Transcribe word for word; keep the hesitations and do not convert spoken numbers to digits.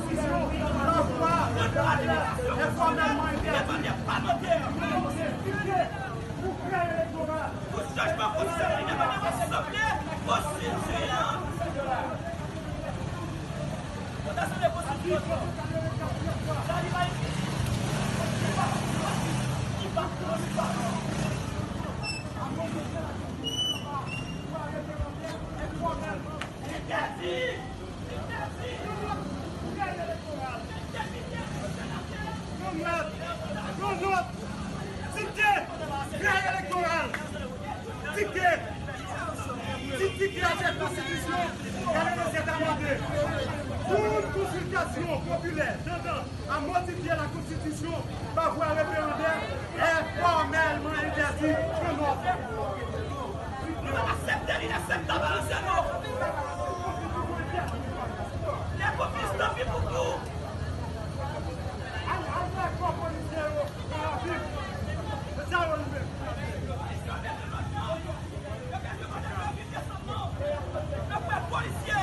Konstitisyon, lavwa enfòmèlman entèdi. Pou chanjman konstitisyon, li demann yon asanble konstitiyan. Yon asanble konstitiyan. Entèdi! Entèdi! Yon nòt! Yon nòt! Dikte! Règ elektoral! Dikte! Dikte a se konstitisyon, gade nan sèt amande. Tout konsiltasyon popilè tandan a modifye la konstitisyon pa vwa referandè est formellement interdit. Yon nòt! Nou pa aksepte l, inacceptable, se nou. Lè konplis, tanpri pou nou. Al, al dakò polisye yo nan lavi. Se sa yo rive. Yo fè polisye.